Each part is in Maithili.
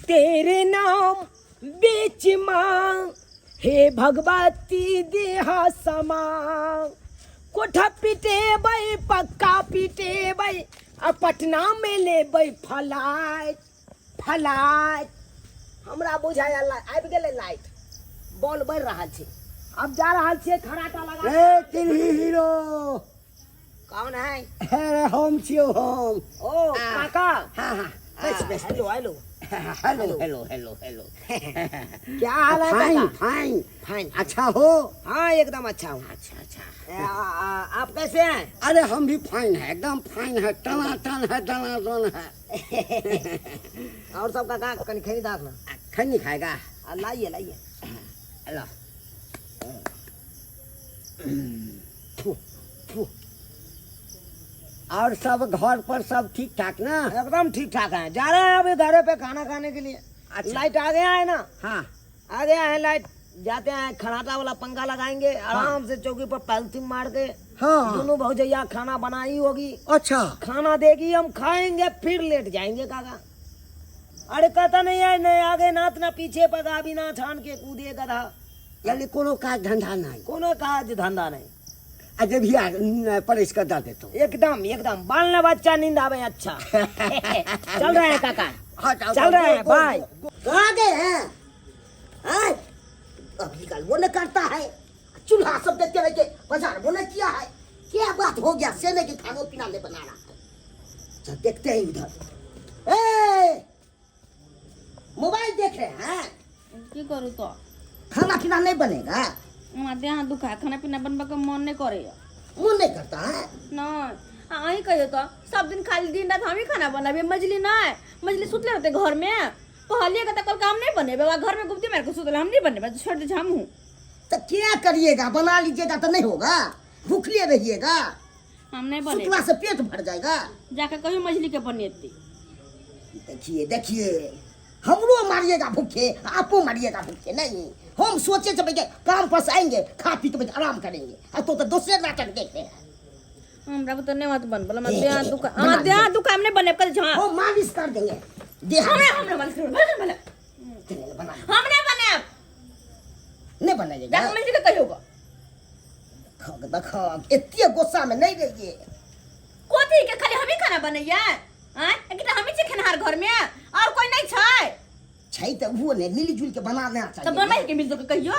तेरे नाम बीच माँ हे भगवती देहा समा कोठा पिटेबै पक्का पिटेबै आ पटना में लेबै फलाइट फलाइट। हमरा बुझाया आबि गेलै लाइट, बॉल बढ़ि रहल छै। आब जा रहल छियै खराटा लगा। ए टिल्ही हीरो। कौन है? अरे हम छियौ हम। ओ काका। हाँ हाँ, बैस बैस। Hello hello. Hello hello hello hello. क्या हाल है फाइन काका? फाइन। फाइन। अच्छा हो? हाँ एकदम अच्छा हूँ। अच्छा अच्छा। आप कैसे हैं? अरे हम भी फाइन है, एकदम फाइन है, टनाटन है, टनाटन है। और सब काका कनी खैनी दाख ना। खैनी खाएगा? लाइए लाइए। लो। थू, थू। और सब घर पर सब ठीक ठाक ना? एकदम ठीक ठाक है। जा रहे हैं अभी घर पे खाना खाने के लिए। अच्छा। लाइट आ गया है ना? हाँ। आ गया है लाइट, जाते हैं खराटा वाला पंखा लगाएंगे। हाँ। आराम से चौकी पर पालथी मार के। हाँ। दोनों भौजैया खाना बनाई होगी। अच्छा। खाना देगी, हम खाएंगे फिर लेट जाएंगे काका। अरे कहता नहीं है, नहीं आगे नाथ ना पीछे पगा बिना छान के कूदे गधा। यानी कोनो काज धंधा नहीं? कोनो काज धंधा नहीं। आ जब भी परेश कर दे देतो। एकदम एकदम, बाल न बच्चा नींद आवे। अच्छा चल रहे हैं काका। हाँ, जाओ, चल जाओ, रहे हैं, गो, गो, बाय। गो, गो। कहाँ गए हैं? हैं? अभी कल वो न करता है, चूल्हा सब देखते रहे, बाजार वो न किया है। क्या बात हो गया से नहीं कि खानो पीना नहीं बना रहा है। चल देखते हैं उधर। ए मोबाइल देख रहे हैं? की करू तो? खाना पीना नहीं बनेगा? हमरा देह हाथ दुखा, खाना पीना बनबऽ के मन नहीं करे। मन नहीं करता है? नहीं। आ अहीं कहियो तो सब दिन खाली दिन रात हम ही खाना बनाबे, मजली नहीं, मजली सुतले रहते घर में। कहलिए के तो कल काम नहीं बनेबे, बा घर में गुप्ती मार के सुतले, हम नहीं बनेबे, छोड़ दे हम हूँ। तो क्या करिएगा, बना लीजिएगा तो नहीं होगा, भूखले रहिएगा। हम नहीं बनेबे। सुतला से पेट भर जाएगा। जाके कहियो मछली के बनेती। देखिए देखिए, हमरो मारिएगा भूखे, आपको मारिएगा भूखे। नहीं हम सोचे थे भैया काम पर से आएंगे, खा पी के भैया आराम करेंगे, और तो दूसरे नाटक देख रहे हैं। हमरा तो नहीं बात बनबल, हमरा देह हाथ दुखा, बना हमरा देह हाथ दिए। दुखा, हम नहीं बनेब कल जहाँ। हम मालिश कर देंगे देह। हमरा हमरा मालिश कर, बना बना। चलिए, बना। हम नहीं बनेब। नहीं बनाइएगा? जाके मछली के कहियो। देखो देखो, एते गुस्सा में नहीं रहिए। कोथी के खाली हमी खाना बनैया? आँय, एकटा हमी छी खेनहार घर में, और कोई नहीं छै। छै तऽ ओहो ने मिलजुल के बनाना तऽ चाहिए। बनबै के मिलजुल के कहियो,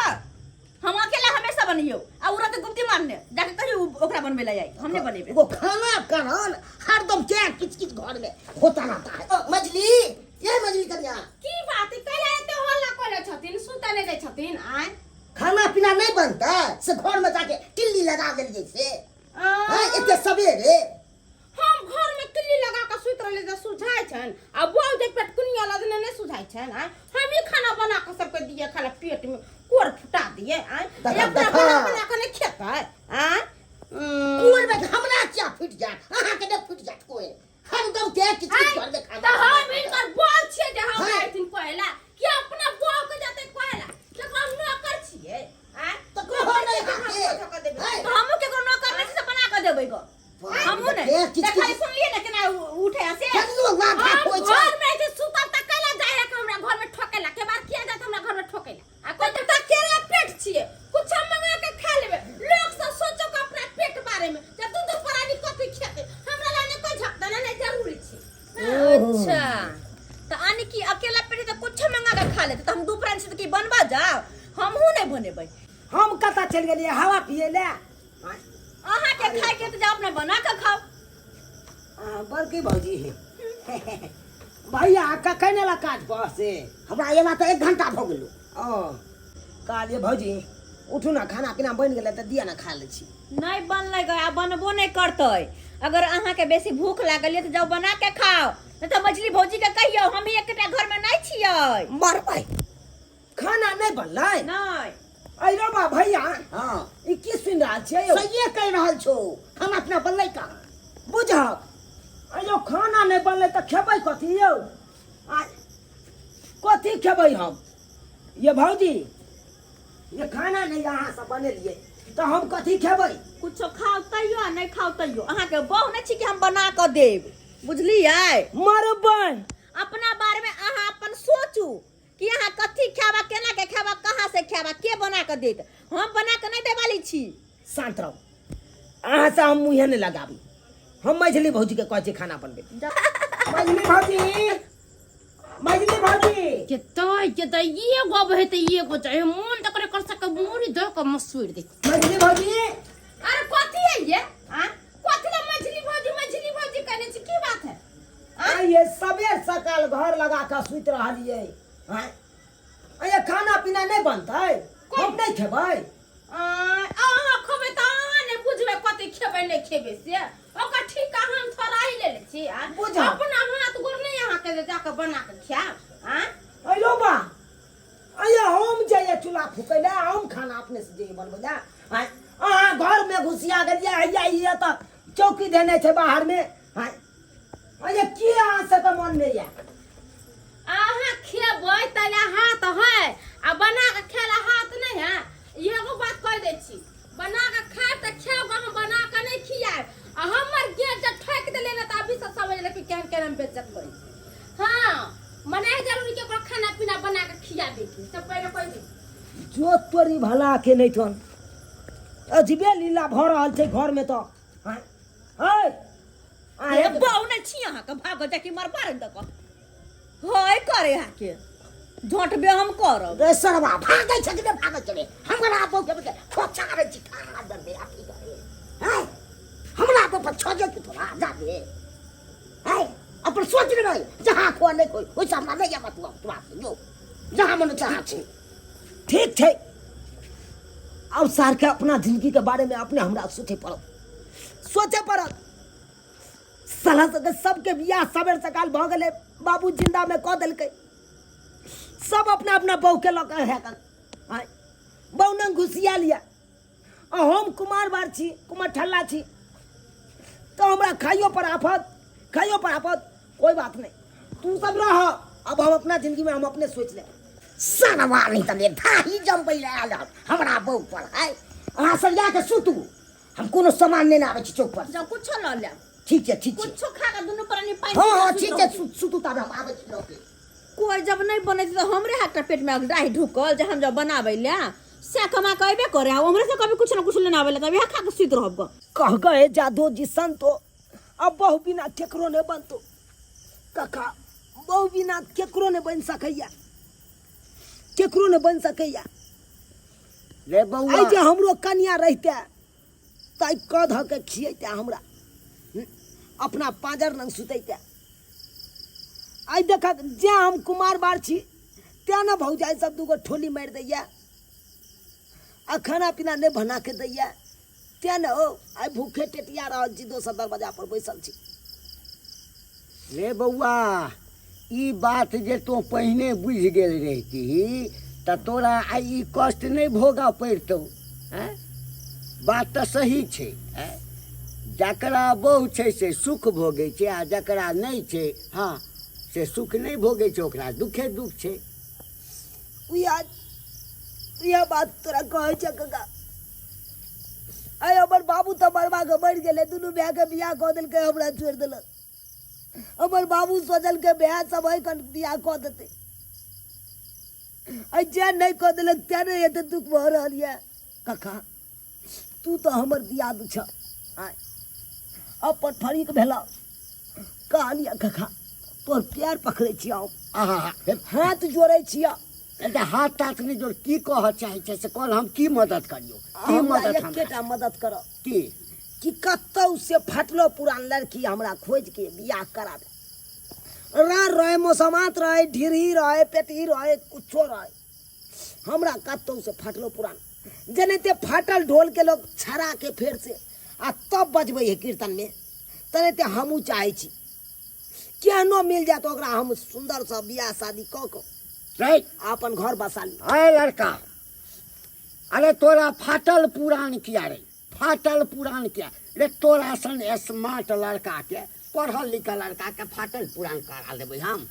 हम अकेला हमेशा बनैयो आ उ रहते गुप्ती मारने, जाके कहियो ओकरा बनबै ला जाई, हम नहीं बनेबै। वो खाना कारण हरदम क्या किच किच घर में होता रहता है। ओ, मजली, ये मजली कन्या। की बात है, कैला एते हल्ला करै छथिन, सुतै नहि दै छथिन? आँय, खाना पीना नहीं बनता से घर में जाके टिल्ली लगा देलिए से? हैं, एते सवेरे हम घर में किल्ली लगा के सुति रहले तऽ सुझाइ छनि आ बौ जे पेटकुनिया लदने नहि सुझाइ छनि? आँय, हमही खाना बना के सबके दिए, खाना पेट में कोर फुटा दिए। आँय, देखा, अपना देखा। बना बना के नहि खेतै? आँय, कोर में हमरा क्या फुट जात, अहाँ के नहि फुट जात कोर, हरदम के किच किच घर में खाना। तऽ हम हिनकर बौ छियै जे हमरा हाँ। एथिन कहै कि अपना बौ के जते कहै ला, जकरा हम नौकर छियै? आँय, तऽ कहो नहि अहाँके। हैं? तऽ हमहूँ केकरो नौकर नहि छी से बना कऽ देबै गो। हमहूँ नहि। देख, किच देखै किच। सुनलियै ने केना उठे से? केतनो लाठा हम होइ छै। घर में जे सुतब तऽ कैला जाइ है हमरा घर में ठोकेला के बार? किया जात हमरा घर में ठोकेला? आ कोई तऽ केला पेट छियै, कुछ हम मंगा के खा लेबै। लोग सब सोचो के अपना पेट बारे में जे दू दू प्राणी कथी खेतै, हमरा ला नहि कोई झपता ना, नहि जरूरी छै। अच्छा तऽ आने की अकेला पेट तऽ कुछो मंगा के खा लेतै, तऽ हम दू प्राणी से तऽ की बनबा जाओ? हमहूँ नहि बनेबै। हम कतऽ चलि गेलियै हवा पियै लए? अहाँके खायके तऽ जाउ अपना बना कऽ खाउ। बड़की भौजी, भैया कखन एला काज पर से? हमरा एला तऽ 1 घंटा भऽ गेलो। ओ कहलियै भौजी उठू ने, खाना पीना बनि गेलै तऽ दिअ ने, खा लै छी। नहि बनलै गे, आ बनबो नहि करतै। अगर अहाँके बेसी भूख लागल यऽ तऽ जाउ बना के खाउ, नहि तऽ मझली भौजीके कहियौ, हम ही एकटा घरमे नहि छियै। मरबै, खाना नहि बनलै? नहि। अरे रो बा भैया। हाँ। ई की सुनि रहल छियै यौ? सहिए कहि रहल छौ, खाना पीना बनलै कहाँ? बुझक अयो, खाना नहि बनलै तऽ खेबै कथी यौ? आ कथी खेबै हम ये भौजी? ये खाना नहि अहाँ सब बनेलियै तऽ हम कथी खेबै? कुछो खाउ तैयो आ नहि खाउ तैयो, अहाँके बहु नहि छी कि हम बना कऽ देब, बुझलियै? मरबै। अपना बारे में अहाँ अपन सोचू। कथी खाबा केना के खाबा कहाँ से खाबा के बना के देत हम बना के नहीं देवाली छी शांत रहो अहाँ से हम मुँहे नहीं लगाबी हम मझली भौजी के कहै छी खाना बनबे मझली भौजी मझली भौजी केतै केतै एगो अबै है तऽ एगो जाइ है मोन तऽ करे कर सके मूड़ी दऽ कऽ मसूरि दै मझली भौजी अरे कथी है ये आ कथी ला मछली भौजी मछली भौजी कहने छी की बात है आ ये सबेर सकाल घर लगा कऽ सुति रहलियै आँय आ ये खाना पीना नहि बनतै हम नहि खेबै अहाँ खेबै तऽ अहाँ नहि बुझबै कथी खेबै नहि खेबै से ओकर ठीक हम थोड़ा ही लेले छी आ बुझब। अपना हाथ गोर नहि अहाँके जे जाकऽ बना कऽ खायब आ अयो बा अये हम जइए चूल्हा फूकै लए हम खाना अपने से जइए बनबै लए आँय अहाँ घरमे घुसिया गेलियै हैया ई तऽ चौकी देने छै बाहरमे आँय अये की अहाँ सबके मन नहि यऽ अहाँ खेबै तैला हाथ है आ बना कऽ खेला हाथ नहि है एगो बात कहि दै छी बना कऽ खायब तऽ खायब हम बना कऽ नहि खियायब आ हमर गेट जब ठोकि देलियै ने तऽ अभी से समझ ले कि केहन केहन हम बेइज्जत करै छी हाँ मने जरूरी कि ओकरा खाना पीना बना कऽ खियाबे के सब पहिले कहि दै छी जो तोरी भला के नहि थन अजबे लीला भऽ रहल छै घरमे तऽ आँय आँय अरे बहु नहि छी अहाँके भागो जाके मरबा रहे दक होय करे अहाँके झोंटबे हम करब रे सरवा भागै छै कि नहि भागै छै रे हमरा बहु के खोचा रे छी कहाँ दर बे अथी करे हैं हमरा पर पर छोजे की तोरा जा दे हैं अपन सोच रे भाई जहाँ खो नहीं कोई ओइसा हमरा नहीं आबत तू तोरा से जो जहाँ मन चाहा छै ठीक छै अब सार के अपना जिंदगी के बारे में अपने हमरा सोचे पड़त सोचे पड़त साला सबके सबके बियाह सबेर सकाल भऽ गेलै बाबू जिन्दामे कऽ देलकै सब अपना अपना बहुके लऽ कऽ है आँय बहु नंग घुसिया लिया आ हम कुमार बार छी कुमार ठल्ला छी तऽ हमरा खाइयो पर आफत खाइयो पर आफत कोई बात नहीं तू सब रह अब हम अपना जिंदगी में हम अपने सोच ले सरवा नहीं तने धाही जमबै लए आयल हन हमरा बहु पर है अहाँ सब जा के सुतू हम कोनो सामान लेने आबै छी चौक पर जाओ कुछो लऽ लेब ठीक छै ठीक छै कुछो खा के दुनू प्राणी पानि हँ पी हँ के ठीक सुति छै रहू। सुतू ताबे हम आबै छी लऽ के कोइ जब नहि बनै छै तऽ हमरे हाथ पेट में डाही ढुकल जे हम जब बनाबै ले से कमा के अयबे करे आ हमरे से कभी कुछ ना कुछ लेना आबै ले तब इएह खा के सुति रहब गऽ कह गए जादो जी संतो अब बहु बिना केकरो नहि बनतो काका बहु बिना केकरो नहि बनि सकैया केकरो नहि बनि सकैया रे बौआ आइ जे हमरो कनिया रहिते तऽ आइ कऽ धऽ के खियैते हमरा अपना पाँजर लग सुतैते आइ देखक जे हम कुमार बार छी तेँ ने भौजाइ सब दूगो ठोली मारि दैया आ खाना पीना नहि बना के दैया तेँ ने ओ आइ भूखे टेटिया रहल छी दोसर दरवाजा पर बैसल छी रे बौआ ई बात जे तोँ पहिने बुझि गेल रहितीही तऽ तोरा आइ ई कष्ट नहि भोगऽ पड़ितौ आँय बात तऽ सही छै आँय जकरा बहु छै से सुख भोगै छै आ जकरा नहि छै हँ से सुख नहि भोगै छै ओकरा दुखे दुख छै उएह इएह बात तोरा कहै छै काका आइ हमर बाबू तऽ मरबा के मरि गेलै दुनू भायके बियाह कऽ देलकै हमरा छोड़ि देलक हमर बाबू सोचलकै भाय सब है कन बियाह कऽ देतै आइ जे नहि कऽ देलक तेँ नहि एते दुख भऽ रहल यऽ काका तू तऽ हमर दियाद छह आइ अपन फरीक भेलऽ कहलियै काका तोहर पैर पकड़ै छियौ आहा हाथ जोड़ै छियौ एते हाथ ताथ नहि जोड़ की कहऽ चाहै छै से कहल हम की मदद करियौ की हमरा मदद हमरा एकेटा मदद करऽ की कि कतौ से फटलो पुरान लड़की हमरा खोज के बियाह करा दे रार रहे मौसमात रहे ढिरही रहे पेटही रहे कुछो रहे हमरा कतौ से फटलो पुरान जेनाहिते फाटल ढोल के लोग छड़ा के फेर से आ तब बजबै है कीर्तन में तेनाहिते हमहूँ चाहै छी केहनो मिल जाए तो ओकरा हम सुन्दरसँ बियाह शादी कऽ कऽ रे आ अपन घर बसा ली अरे लड़का अरे तोरा फाटल पुरान किया रे फाटल पुरान किया रे तोरा सन स्मार्ट लड़का के पढ़ल लिखल लड़का के फाटल पुरान करा देबै हम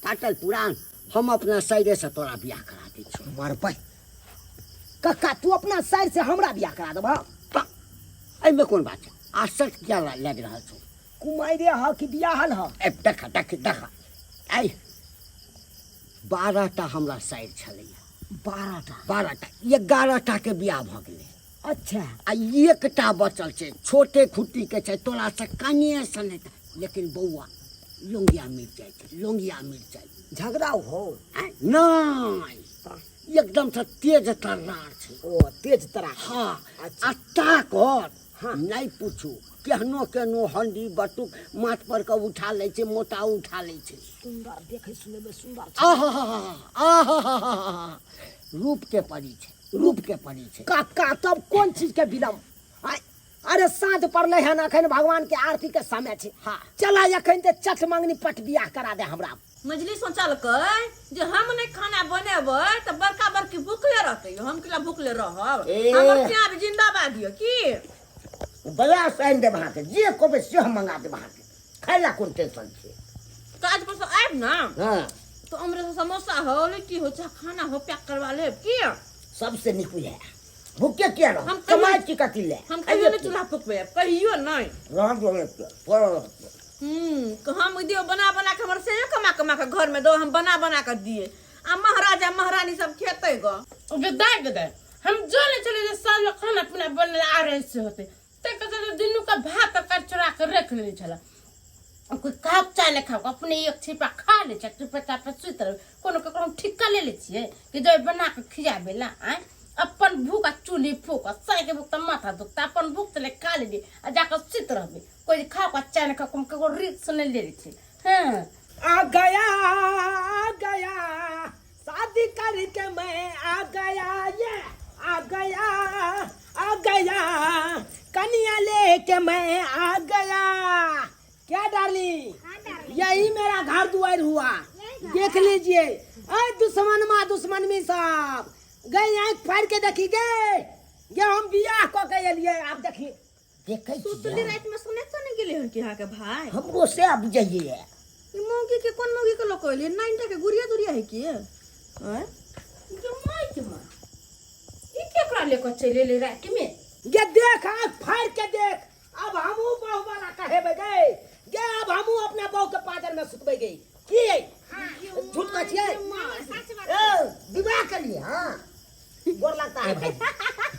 फाटल पुरान हम अपना शरीरेसँ तोरा बियाह करा दै छियौ मरबै कक्का तू अपना साइड से हमरा बियाह करा देबह एहिमे कोन बात छै आश्चर्य किया लागि रहल छौ कुमारिए ह कि बियाहल ह ए देख देख देख आइ 12 टा हमरा साइर छलैया। 12 टा? 12 टा, 11 टा के बियाह भऽ गेलै। आ एकटा बचल छै, छोटे खुट्टी के छै, तोरा से कनिए से नहि, लेकिन बौआ लोंगिया मिरचाइ छै, लोंगिया मिरचाइ। झगड़ा हो? आँय? नहि, एकदम से तेज तर्रार छै। ओ, तेज तरार। हाँ। आ ताकत नहि पूछू, केहनो केहनो हंडी बटुक माथ पर के उठा लै छै, मोटा उठा लै छै। सुंदर देखै सुनै में सुंदर छै। आहा आहा, रूप के परी छै, रूप के परी छै। काका, तब कोन चीज के विलम्ब? अरे साँझ पड़लै हन, अखन भगवान के आरती के समय छै। चला अखन ते चट मंगनी पट बियाह करा दे हमरा। मझली सोचलकै जे हम नहि खाना बनेबै तऽ बड़का बड़की भूखले रहतै, हम केला भूखले रहब? ए। हमर प्याज जिंदाबाद यऽ की? बजार से आनि देब अहाँके, जे कहबै से हम मंगा देब अहाँके, खाय ला कोन टेंशन छै? काज पर से आयब ने तो हमरे से समोसा हो, लिट्टी हो, चाहे खाना हो, पैक करवा लेब की? सबसे नीक उएह, भूखे किया रह? हम कहियो- कमाइ छी कथी ले? हम कहियो नहि चूल्हा फुकबै, आब कहियो नहि। रहऽ दियौ ने, पड़ल रहऽ दियौ। हम दियौ बना बना के, हमर से कमा कमा के घर में दो, हम बना बना के दिए आ महाराजा महारानी सब खेतै ग। गदाय गदाय, हम जाने चले जे साल में खाना पीना बनल आ रहे से होते ते कहते दिनू का भात तरकारी चोरा के रख लेने छला। कोई खाओ चाहे नहीं खाओ, अपने एक छिपा खा ले छै, चुपे चापे सुति रह। कोनो ककरो हम ठिक्का ले ले छियै कि जो बना के खियाबे ला? आँय, अपन भूख आ चूल्ही फूक, आ साय के भूख तऽ माथा दुखता। अपन भूख चले खा लेली आ जाकर सुति रहबे। कोई खाओ आ चाहे नहीं खाओ, हम ककरो रिक्स नहीं ले छियै। हाँ। आ गया, आ गया, शादी करके मैं आ गया, ये आ गया, आ गया, कन्या लेके मैं आ गया। क्या डार्लिंग, यही मेरा घर दुआर हुआ, देख लीजिए। अरे दुश्मन माँ, दुश्मन में साहब गए, आँख फाड़ के देखी गए, ये हम बियाह कऽ के एलिए, आप देखिए। देखै सुतली छियै। राति में सुने तो नहीं गेले हन कि अहाँ के भाई? हमरो से बुझैए। ई मौगी के, कोन मौगी के लोग कहलिए नाइन के गुड़िया दुड़िया है की? आँय जो माय के माय, ई केकरा लेकर चलि एलै राति में? ये देख, आँख फाड़ के देख, अब हमहू बहू वाला कहेबे गए, ये अब हमहू अपना बहू के पाजर में सुतबे गई की? झूठ कहै छियै? ए, विवाह करिए। हाँ, गोर लगता है भाई,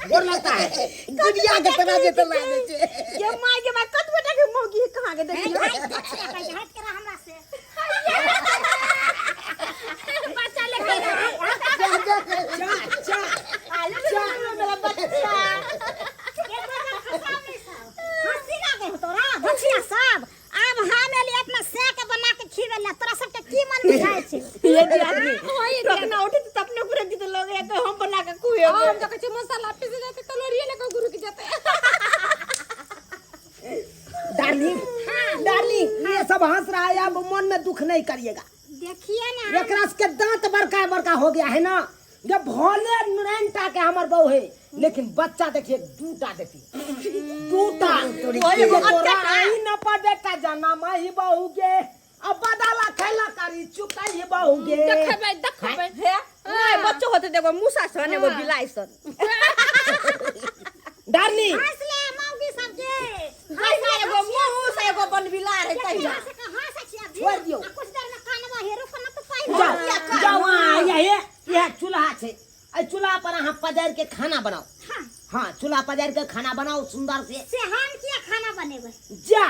गोर लगता है। गुड़िया के तरह जे तो लागै छै। ये माय के माय, कतबो टा के मौगी है, कहाँ के देखियो? हट करा हमरा से। बच्चा लेके जा जा। आले मेरा बच्चा। हंसी लागे हो तोरा धछिया सब? आब हम एली अपना से के बना के खिबे ला, तोरा सबके की मन बुझाय छै? ये भी आदमी टोकना उठे तो अपने ऊपर दी तो लोग एक हम बना के कुए। हम तो कहै छियै मसाला पीस जेतै तऽ लोरिये लऽ कऽ गुरु के जेतै। डार्लिंग, डार्लिंग, ये सब हंस रहा है, अब मन में दुख नहीं करिएगा। देखिए ना। एकरा के दांत बड़का बड़का हो गया है ना, जब भोले नैनटा के हमर बहू है, लेकिन बच्चा देखिए दूटा देती, दूटा। वही ये एगो तोरा अट्टा। आई न पर बेटा जाना माही बहू के, अब बदला खेला करी चुकाई बहू के। देखबै, देखबै। हे नहीं, बच्चो होते देखो मूसा सन, एगो बिलाई सन। डार्लिंग। हंस ले मौगी सबके। हंस, एगो मूस एगो बन बिला रहे तहिया। छोड़ दियौ। कुछ देर में कानवा हेरो पर न तो पाई। जाओ जाओ, वहाँ यही यह चूल्हा छै, एहि चूल्हा पर अहाँ पजारि के खाना बनाओ। हाँ, चूल्हा पजारि के खाना बनाओ सुंदर से। से हम किया खाना बनेबै? जा। आ?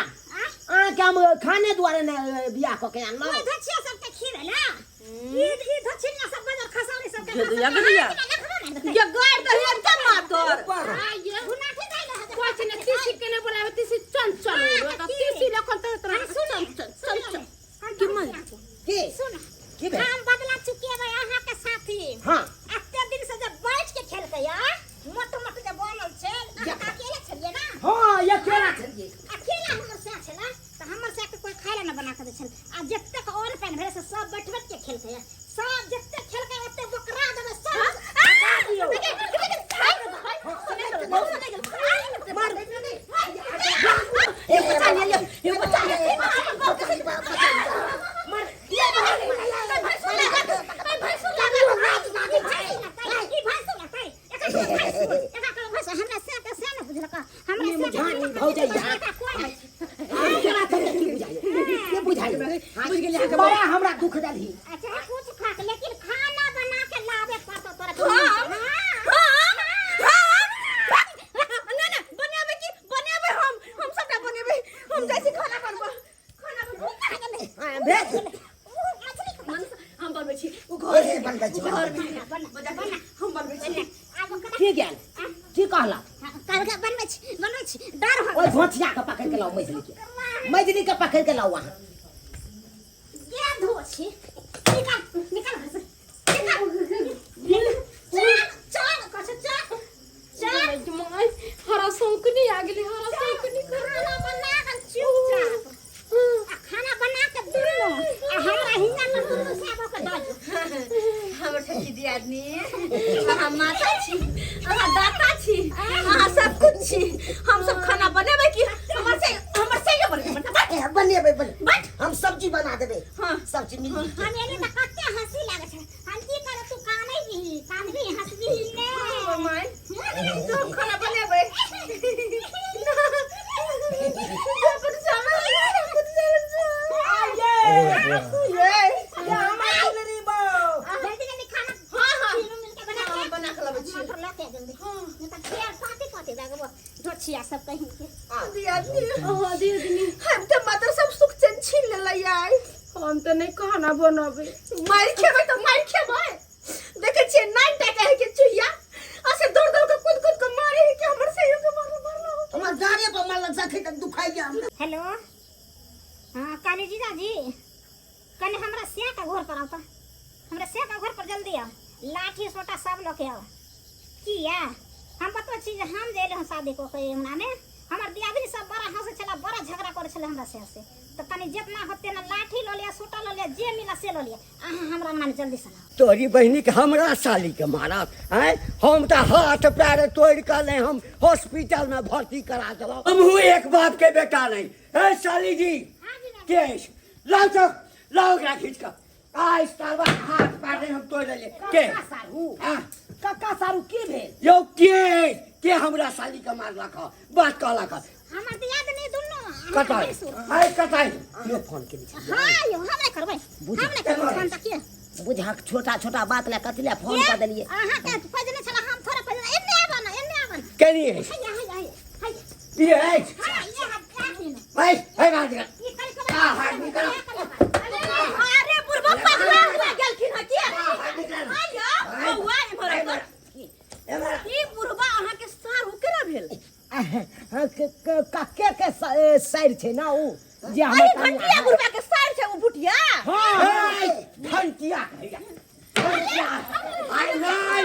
अहाँके हम खाने दुआरे ने बियाह कऽ के आनलहुँ। ओइ धछिया सबके खिबे ना, ई ई धछिया सब बजर खसौरी सबके। ये गुड़िया। ये गाड़ दही एकदम मातर। कहै छै ने, तीसी के नहि बोलाबै, तीसी चल चल, तीसी लखन तऽ तोरा चल चल चल चल। की मन? की? सुन। की भेल? हम बदला चुकेबै अहाँ के साथी। एते दिन से जब बैठ के खेलकै या मोट मोट जे बनल छै, अहाँ तऽ अकेले छलियै ना? हाँ, अकेला छलियै। अकेला हमर सैह छलै तऽ हमर सैह के कोई खाय ला ना बना के दै छल, आ जतेक अन्न पानि भेलै से सब बैठ बैठ के खेलकै, सब जतेक खेलकै ओते बोकरा देबै सब। दियौ। मार। ये बचा लिया, ये बचा लिया। मार। तोरा सबके की बुझाइए, के बुझाइए? बुझ गेलियै अहाँके। बड़ा हमरा दुख देलही। अच्छा, कुछ खाक लेकिन बनबै छी ओ घर ए, बनबै छी, ओ घर में बना, बना, बजा के बना। हम बनबै छी आब ओकरा के गेल की कहला हाँ, करके बनबै छी, बनबै छी। डर हो ओहि घोचिया के पकड़ के लाओ मझली के, मझली के पकड़ के लाओ अहाँ। गे धो छी। निकाल, निकाल घर से। निकाल। चल, चल, कहै छै, चल। चल। माय हरा सौंकनी आ गेली, हरा सौंकनी। खाना बना के चुपचाप आ खाना बना के दुनू आ हमरा हियाँ पर दुनू साबो के दऽ जो। हमर छोटकी दियादनी, अहाँ माता छी, अहाँ दाता छी, अहाँ सब कुछ छी। हम सब खाना बनेबै कि हमर से बनेबै? ए, बनेबै, बने बैठ। हम सब्जी बना देबै। हाँ। सब्जी मिल हम एलियै तऽ कते हँसी लागै छै। हम की करब, तू कानै भी कानबी हँसबी ने। हमर माय तो हम खाना बनेबै। जल्दी जल्दी खाना हाँ हाँ तीनू मिलके बना के बना के लबै छी। मटर लऽ के जल्दी, नहीं तऽ फेर पाती पाती लगबो धोछिया सब कहीं के। दियादनी, हाँ दियादनी, हम तऽ मात्र सब सुख चैन छीन लेलै आइ। हम तऽ नहि खाना बनबै। मारि खेबै तऽ मारि खेबै। देखै छियै नाइन टा के है के चुहिया असे दौड़ दौड़ के कूद कूद के मारे है के हमर सैयो के मारलो मारलो। हमर गाड़े पर मारलक सखी तक दुखाइया हमरा। हेलो, हाँ काली जीजाजी, कने हमरा सिया के घर पर आओ तऽ, हमरा सिया के घर पर जल्दी आओ, लाठी सोटा सब लऽ के आओ। किया हम बतबै छी जे हम जे एलियै हँ शादी कऽ के अंगनामे, हमर दियादनी सब बड़ा हँसै छलै, बड़ा झगड़ा करै छलै हमरा से से, तऽ कनि जितना होते ने लाठी लऽ लिअ, सोटा लऽ लिअ, जे मिला से लऽ लिअ, अहाँ हमरा अंगनामे जल्दी से आउ। तोरी बहिनी के हमरा साली के मारत आँय? हम तऽ हाथ पैर तोड़ि कऽ नहि हम हॉस्पिटल में भर्ती करा देलहुँ। हमहूँ एक बाप के बेटा नहीं। ए साली जी, के अछि? लाउ तो लाउ एकरा खींच कऽ। आइ सालबा हाथ पैर नहि हम तोड़ि देलियै के? कक्का सारू, हाँ। कक्का सारू, की भेल यौ? के के हमरा साली के मारलक हँ? बात कहलक हँ? हमर दियादनी दुनू अहाँ कतऽ भैंसुर। आइ कतऽ यो फोन केने छी? हाँ यौ, हम नहि करबै, हम नहि करबै फोन तऽ के बुझक छोटा छोटा बात लए कथी लए फोन कऽ देलियै? अहाँके पजने छला, हम थोड़े पजने। एन्ने आबऽ ने, एन्ने आबऽ ने। केनी अछि? हैया हैया हैया हैया। ई अछि? हाँ, ये हाथ काट लेना। आइ हे बात कर। ई कल कल। आ, हाथ निकाल। अरे बुढ़बा पगला हुआ गेलखिन हँ किया? हाथ निकाल। आइयो बौआ, इम्हर आउ तऽ। ई बुढ़बा अहाँके सार केना भेल? कक्के के साइर छै ना उ जे हमर। अरे घंटिया बुढ़बा के सार छै ओ भुटिया। हाँ। घंटिया हैया, घंटिया। आइ नहि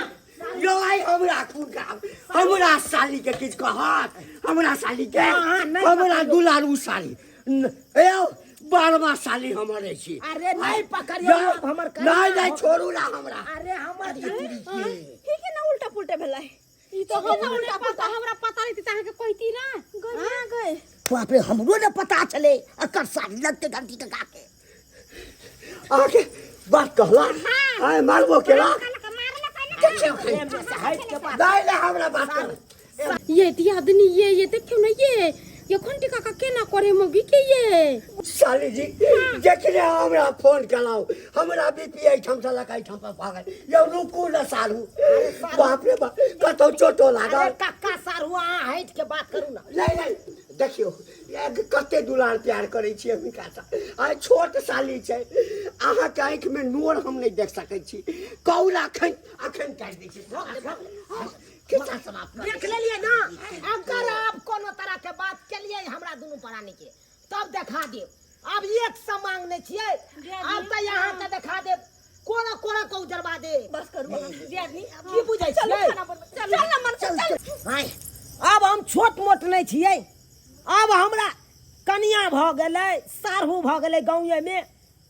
यौ, आइ हमरा खून खराब। हमरा साली के किछु कहत? हमरा साली के, हमरा दुलारू साली यौ, बारहमा साली हमर अछि। अरे नहि पकड़ियौ यौ, आब हमर कनिया। नहि नहि, छोड़ू ना हमरा। अरे हमर ई केना उल्टा पुल्टा भेलै? ई तो हमरा उल्टा पुल्टा, हमरा पता नहीं त अहाँके कहती ना। गए गए। बाप रे, हमरो ने पता छलै एकर साली लगते घंटी के गाके। अहाँके बात कहला आइ मारबो केला। नहीं नहीं, हमरा बात कर। ये दियादनी, ये देखियो ना, ये घंटी काका केना करे मौगी के ये। साली जी, जखने हमरा फोन केलहुँ हमरा बीपी एहिठाम से लऽ कऽ एहिठाम पर भागल। यौ रुकू ने सारू, बाप रे बाप, कतौ चोटो लागल। अरे कक्का सारू, अहाँ हटि के बात करू ना। नहीं नहीं, देखियौ कते दुलार प्यार करै छियै हुनकासँ। आइ छोट साली छै, अहाँके आँखिमे नोर हम नहि देख सकै छी। कौल अखन अखन काटि दै छी, खिस्सा समाप्त कर। देख लेलियै ना, अगर आप कोनो तरह के बात केलियै हमरा दुनू प्राणी के तब देखा देब। आब एक समांग नहि छियै, आब तऽ यहाँ के देखा देब, कोना कोना को उजरवा दे। बस करू अहाँ दियादनी। की बुझै चलू छियै? खाना बनबै, चल ना मन, चल चल। आँय, आब हम छोट मोट नहि छियै। आब हमरा कनिया भऽ गेलै, साढ़ू भऽ गेलै गाँवेमे।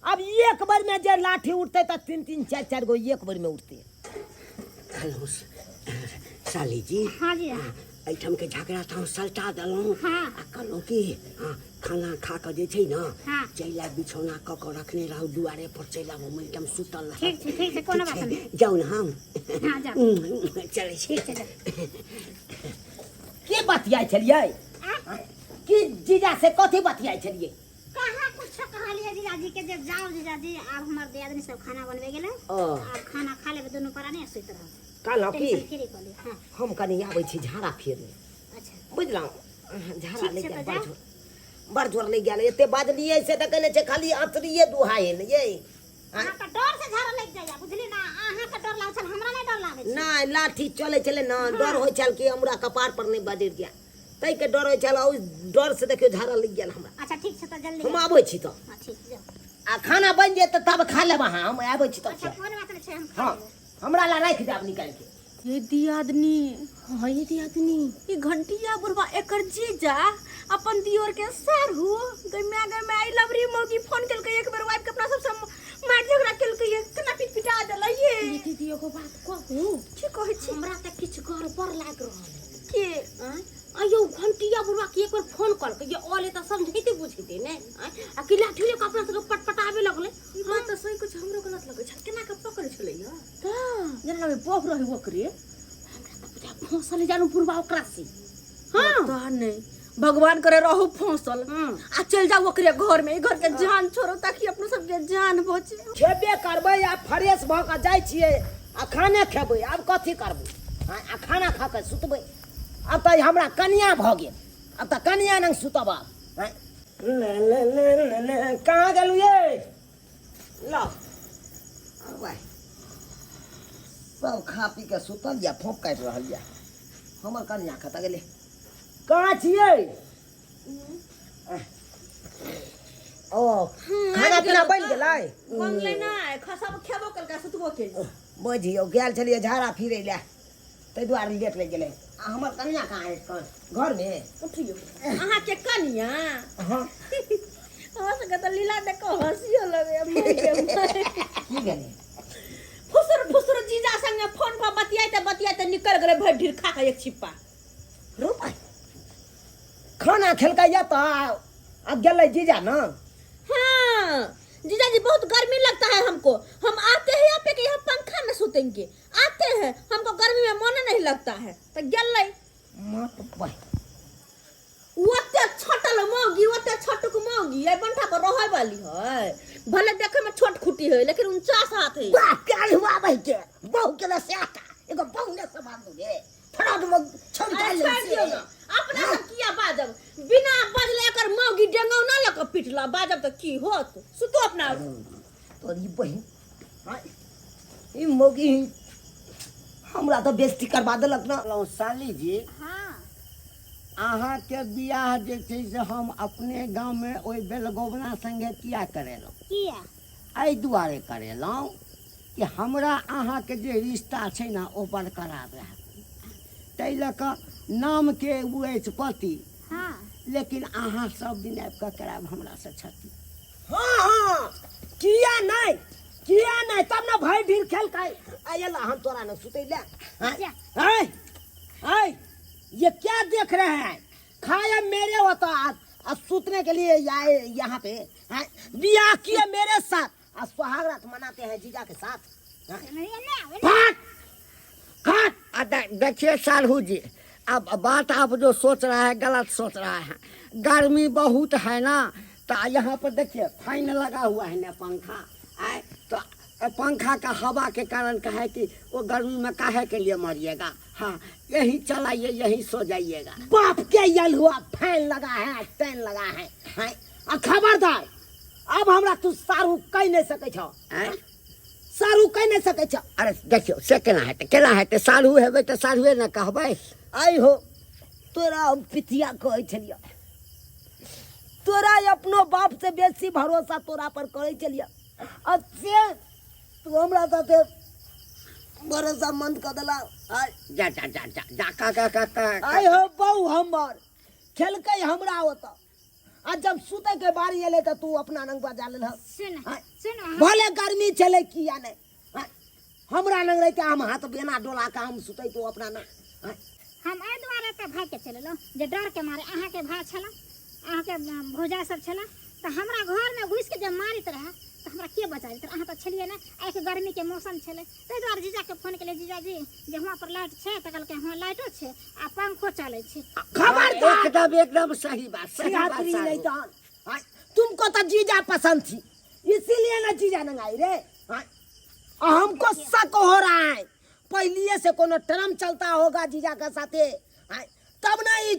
आब एक बेर में जे लाठी उठतै तऽ तीन तीन चारि चारि गो एक बेर में उठतै। हेलो साली जी। हाँ जी। एहिठाम के झगड़ा तऽ हम सलटा देलहुँ। हाँ। आ कहलहुँ कि हाँ, खाना खा कऽ जे छै ने, हाँ। चलि आयब, बिछौना कऽ कऽ रखने रहू, दुआरे पर चलि आयब, हम एहिठाम सुतल रहब। ठीक छै, ठीक छै, कोनो बात नहि। जाउ ने हम? हाँ, जाउ। चलै छी। ठीक छै, जाउ। के बतियाइ छलियै? आ? की जीजा से कथी बतियाइ छलियै? कहाँ कुछो कहलियै जीजाजी के जे जाउ जीजाजी, आब हमर दियादनी सब खाना बनबै गेलै। ओ। आब खाना खा लेबै दुनू प्राणी आ सुति रहब। कहलहुँ की, टेंशन फ्री कऽ लिअ। हाँ। हम कनि आबै छी झाड़ा फेरने। अच्छा। बुझलहुँ? झाड़ा ठीक लागि छै गेल। तऽ बड़ जाउ। जोर, बड़ जोर लागि गेल। एते बाजलियै से देखै नहि छै, खाली अँतरिये दुहाइ ने यै। अहाँके डर से झाड़ा लागि जाइया बुझली ना अहाँके डर लागै छल हमरा नहि डर लागै छै नहि लाठी चलै छलै ने डर होइ छल कि हमरा कपार पर नहि बजरि जाय ताहिके डर होइ छल ओहि डर से देखियौ झाड़ा लागि गेल हमरा अच्छा ठीक छै तऽ जल्दी हम आबै छी तऽ हँ ठीक जाउ आ खाना बनि जायत तऽ तब खा लेब अहाँ हम आबै छी तब अच्छा से। कोनो बात नहि छै हम खा हँ लेबै हमरा ला राखि देब निकालि के ये दियादनी हाँ ये दियादनी ई घंटिया बुढ़वा एकर जीजा अपन दियोर के सारू गै माय गै माय ई लवरी मौगी फोन केलकै एक बेर वाइफ के अपना सब से मारि झगड़ा केलकै ये केना पीट पिटा देलै ये ये दीदी एगो बात कहू की कहै छी हमरा तऽ किछु गड़बड़ लागि रहल है के आँय आयौ घंटिया बुढ़वा के एक बेर फोन कलकै ये अले तऽ समझैते बुझैते ने आँय आ कि लाठी लऽ कऽ अपना सबके पटपटाबे लगलै ई बात तऽ सही कुछ हमरो गलत लगै छल केना के पकड़ै छलै ये तऽ जेना लगै बह रहै ओकरे हमरा तऽ बुझा फंसल जानू बुढ़वा ओकरा से हाँ पता नहीं भगवान करे रहू फंसल आ चल जाओ ओकरे घर में ई घर के जान छोड़ो ताकि अपनो सबके जान बचे खेबे करबै आ फ्रेश भऽ कऽ जाइ छियै आ खाने खेबै आब कथी करबै आँय, आ खाना खा कऽ सुतबै आब तऽ हमरा कनिया भऽ गेल आब तऽ कनिया नंग सुतब आब आँय। ले ले ले ले ले कहाँ गेलू ये लो आबै सब खा पी के सुतल या फोंक काटि रहल या हमर कनिया कतऽ गेलै कहाँ छियै ओ खाना पीना बनि गेलै बनलै नहि खसब खेबो केलकै सुतबो केलकै बुझियौ गेल छलियै झाड़ा फिरै लए ताहि दुआरे लेट लागि गेलै आ हमर कनिया कहाँ अछि घरमे उठियौ अहाँके कनिया हँ हमरा सबके तऽ लीला देख कऽ हँसियो लगैया मरि गेल। की भेलै फुसुर फुसुर जीजा संगे फोन पर बतियाइते बतियाइते निकल गेलै भरि ढीर खा कऽ एक छिप्पा रूपा खाना खेलकै या तऽ आ गेलै जीजा ने हाँ जीजा जी बहुत गर्मी लगता है हमको हम आते हैं यहाँ पे कि यहाँ पंखा में सुतेंगे आते हैं हमको गर्मी में मन नहीं लगता है तो गेलै मत बह ओते छटल मौगी ओते छोटुक मौगी एहि बंठा पर रहै वाली है भले देखे में छोट खुटी है लेकिन 49 हाथ है वाह प्यार हुआ भाई के बहु के ना से एगो बहु ने संभाल दूगे फटाफट में छोड़ अरे डाल छोड़ दियौ ना अपना सब किया बाजब बिना बजले एकर मौगी डेंगौना लऽ कऽ पिटला बाजब तऽ की होत सुतो अपना तोरी बहिन हाँ, ई मौगी हमरा तऽ बेइज्जती करबा देलक ना कहलहुँ साली जी हाँ अहाँके बियाह जे छै से हम अपने गाममे ओहि बेलगोबना संगे किया करेलहुँ किया एहि दुआरे करेलहुँ कि हमरा अहाँके जे रिश्ता छै ने ओ बरकरार रहत ताहि लऽ कऽ नामके ओ अछि पति हाँ लेकिन अहाँ सब दिन आबि कऽ करायब हमरासँ क्षति हाँ हाँ किया नहीं किया नहीं तब ना भाई ढीर खेल का आयल हम तोरा न सुतै ले जा। आय आय ये क्या देख रहे हैं खाया मेरे होता आज आज सुतने के लिए आए यहाँ पे हैं? बियाह किए मेरे साथ आज सुहाग रात मनाते हैं जीजा के साथ हैं? एने फाट खाट आ देखिए साढ़ू जी अब बात आप जो सोच रहा है गलत सोच रहा है गर्मी बहुत है ना तो यहाँ पर देखिए फैन लगा हुआ है ना पंखा आए तो पंखा का हवा के कारण कहे कि वो गर्मी में काहे के लिए मरिएगा हाँ यही चलाइए यही सो जाइएगा बाप के यल हुआ फैन लगा है टैन लगा है, हैं? आ खबरदार अब हमरा तू सारू कह नहीं सकै छौ आँय? सारू कह नहीं सकै छौ अरे देखियौ से केना हेतै केना हेतै साढ़ू हेबै तऽ साढ़ुए ने कहबै आइ हो तोरा हम पितिया कहै छलियौ तोरा अपनो बाप से बेसी भरोसा तोरा पर करै छलियौ आ से तू हमरा साथे भरोसा मंद कऽ देला आइ जा जा जा जा जा का का का का आइ हो बहु हमर खेलकै हमरा ओतऽ आ जब सुतै के बारी एलै तऽ तू अपना रंग बजा लेलह सुन आँय। सुन अहाँ भले गर्मी छलै किया नहि आँय, हमरा लग रहिते हम हाथ बेना डोला के हम सुतै तू अपना ना आँय, हम एहि दुआरे तऽ भागि के चलि एलहुँ जे डरके मारे अहाँके भाय छलए अहाँके भौजाइ सब छलए तऽ हमरा घरमे घुसिके जब मारैत रहए तऽ हमरा के बचा लेत अहाँ तऽ छलियै ने आइके गर्मीके मौसम छलै ताहि दुआरे जीजाके फोन केलियै जीजाजी जे हुआँ पर लाइट छै तऽ कहलकै हँ लाइटो छै आ पंखो चलै छै खबरदार एकदम एकदम सही बात सही बात छियातरी नहीं साढ़ू। तहन आँय, तुमको तो जीजा पसंद थी इसीलिए ना जीजा नंगाई रे आँय, आ हमको शक हो रहा है पहलिए से कोनो ट्रम चलता होगा जीजा के साथे आँय, तब ना ई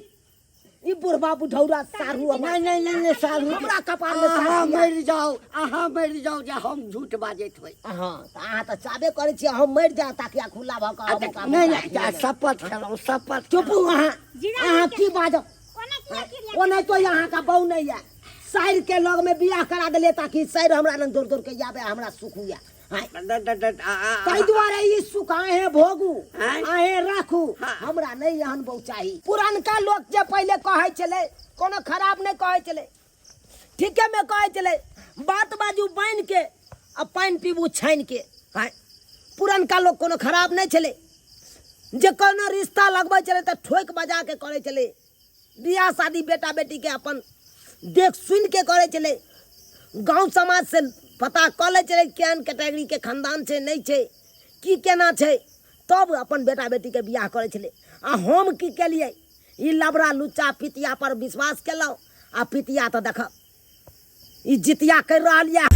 ई बुढ़बा बुढ़ौरा सारू हमर नहीं नहीं नहीं नहीं सारू हमरा कपार में अहाँ सारू मरि जाओ, अहाँ मरि जाओ जे हम झूठ बाजैत होइ। हाँ तऽ अहाँ तऽ चाहबे करै छी हम मरि जाए ताकि खुला भऽ कऽ हम ओकरा नहीं नहीं जा, शपथ खेलहुँ, शपथ। चुपू अहाँ। जीजा अहाँ जी की बाजब? ओना किया किरिया? ओना तो अहाँ का बहु नहीं है, साइर के लग में बियाह करा देले ताकि साइर हमरा लग दौड़ दौड़ के आबे, हमरा सुख हुआ। ताहि दुआरे ई सुख अहें भोगू, आँय? अहें राखू, हाँ। हमरा नहीं एहन बहु चाही। पुरनका लोक जे पहिले कहै छलै कोनो खराब नहीं कहै छलै, ठीके में कहै छलै, बात बाजू बान्हि के आ पानि पीबू छानि के। आँय, पुरनका लोक कोनो खराब नहीं छलै, जे कोनो रिश्ता लगबै छलै तऽ ठोकि बजा के करै छलै, बियाह शादी बेटा बेटी के अपन देख सुनि के करै छलै, गाँव समाज से पता कऽ लै छलै केहन कैटेगरी के खानदान छै नहि छै की केना छै, तब अपन बेटा बेटी के बियाह करै छलै। आ हम की केलियै, ई लबड़ा लुच्चा पितिया पर विश्वास केलहुँ आ पितिया तऽ देखब ई जितिया करि रहल यऽ।